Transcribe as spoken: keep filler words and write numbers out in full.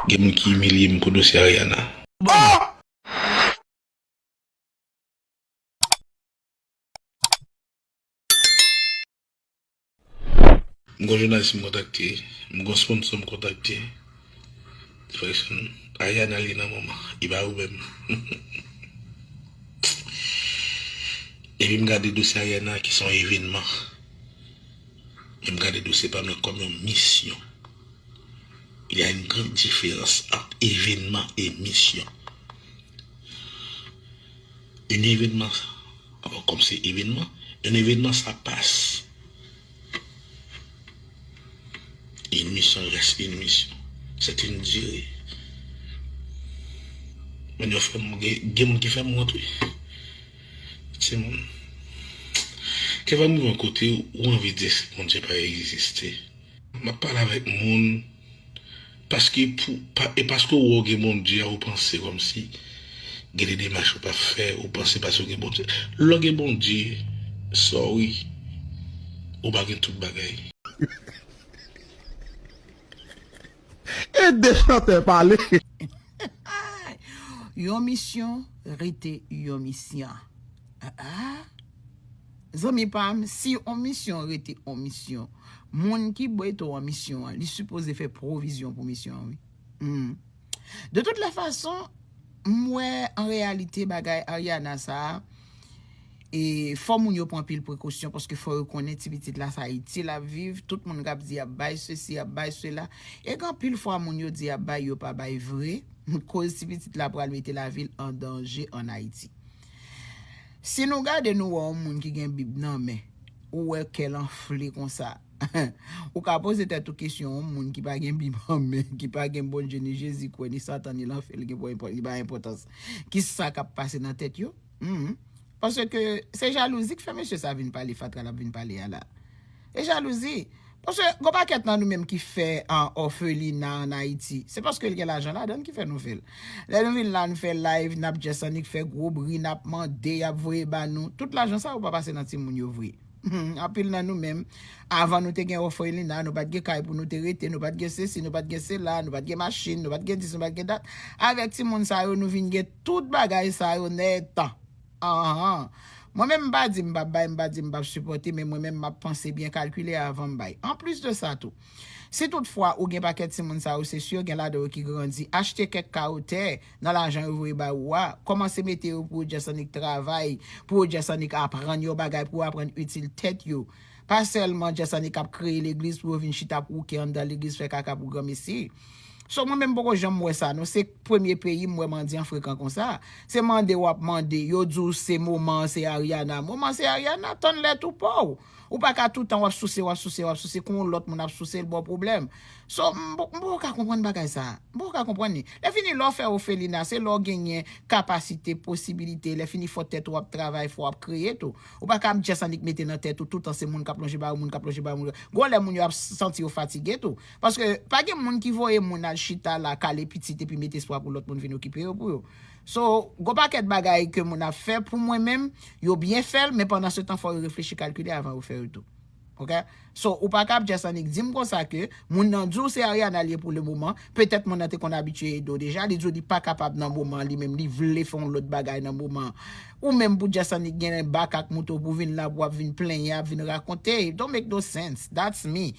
Gen moun ki imilye m pou dosye Ariana. M gon jounalis m kontakte, m gon sponsor m kontakte. Frection, Ariana li nan moman, e pa ou menm. Epi m gade dosye Ariana ki se yon evenman. E m gade dosye pa m nan kòm yon misyon. Il y a une grande différence entre événement et mission. Un événement, alors, comme c'est événement, un événement, ça passe. Une mission reste une mission. C'est une durée. Men yo fè m, gen, gen moun ki fè m wont, wi. Timoun. Kè va rive yon kote ou anvi di Bondye pa egziste. M ap pale avèk moun, paske pou, pa, e paske ou wè w gen Bondye a, ou panse kòmsi gen de demach ou p ap fè, ou panse paske w gen Bondye. Lè w gen Bondye, sorry, ou pa gen tout bagay. Ede chantè pale. Yon misyon rete yon misyon. Ah, ah. Zanmi pa m, si yon misyon rete yon misyon, moun ki mete w an misyon an, li sipoze fè pwovizyon pou misyon an, wi. Hmm. De tout lè fason, m wè an reyalite bagay Ariana sa a, e fò moun yo pran anpil prekosyon paske fò yo konnen ti pitit la se Ayiti l ap viv, tout moun k ap di y ap bay sesi, y ap bay sela. E gen anpil fwa moun yo di y ap bay, yo pa bay vre, koz ti pitit la pral mete lavi l an danje ann Ayiti. Si nou gade nou wè yon moun ki gen Bib nan men, ou wè kè l anfle konsa. Ou ka poze tèt ou kesyon, yon moun ki pa gen Bib an men, ki pa gen Bondye, ni Jezi kwè, ni Satan, ni lanfè, li gen pou li pa enpòtans. Kisa k ap pase nan tèt yo? Hmm. Paske se jalouzi k fè mesye sa vin pale fatra l ap vin pale a la. E jalouzi. Paske gon pakèt nan nou menm ki fè an òfelina ann Ayiti. Se paske l gen lajan ladan l ki fè nou fè l. Lè nou vin la, nou fè live, n ap just annik fè gwo bri, n ap mande, y ap voye ba nou. Tout lajan sa yo pa pase nan timoun yo vre. Anpil nan nou menm, avan nou te gen òfelina, nou pa t gen kay pou nou te rete, nou pa t gen sesi, nou pa t gen sela, nou pa t gen machin, nou pa t gen dis, nou pa t gen dat. Avèk timoun sa yo, nou vin gen tout bagay sa yo nèt. Anhan. Mwen menm m pa di m p ap bay, m pa di m p ap sipòte, men mwen menm m ap panse byen kalkile avan m bay. Anplis de sa tou, si toutfwa ou gen pakèt timoun sa yo, se si gen ladan yo ki grandi, achte kèk kawo tè nan lajan yo voye ba ou a, kòmanse mete yo pou yo just annik travay, pou yo just annik aprann yon bagay, pou yo aprann itil tèt yo. Pa sèlman just annik ap kreye legliz pou yo vin chita pou wouke anndan legliz fè kaka pou granmesi. So mwen menm m poko janm wè sa non, se premye peyi m wè mandyan frekan konsa. Se mande w ap mande, yo di w se moman an se Ariana. Moman an se Ariana, tann lè tou pa w. Ou pa ka toutan w ap souse, w ap souse, w ap souse, kou yon lòt moun ap souse l ba w pwoblèm. So m poko ka konprann bagay sa. M poko ka konprann li. Lè fini lè w fè òfelina, se lè w genyen kapasite, posibilite, lè fini fò tèt ou ap travay, fò w ap kreye tou. Ou pa ka ap just annik mete nan tèt ou toutan se moun k ap lonje ba ou, moun k ap lonje ba ou, moun. Gon lè moun yo ap santi yo fatige tou. Paske pa gen moun ki voye moun al chita la, kale pitit epi mete espwa pou lòt moun vin okipe yo pou yo. So, gon pakèt bagay ke moun ap fè pou mwen menm, yo byen fè l, men pandan se tan fò yo reflechi kalkile avan yo fè yo tou. Ok? So, ou pa ka ap just annik di m konsa ke moun nan di w se Ariana l ye pou le moman, petèt moun nan te konn abitye ede w deja, li di w li pa kapab nan moman an, li menm li vle fè yon lòt bagay nan moman an. Ou menm pou just annik gen bak ak mouto pou vin la pou w ap vin plenyen, ap vin rakonte, it don't make no sense. That's me.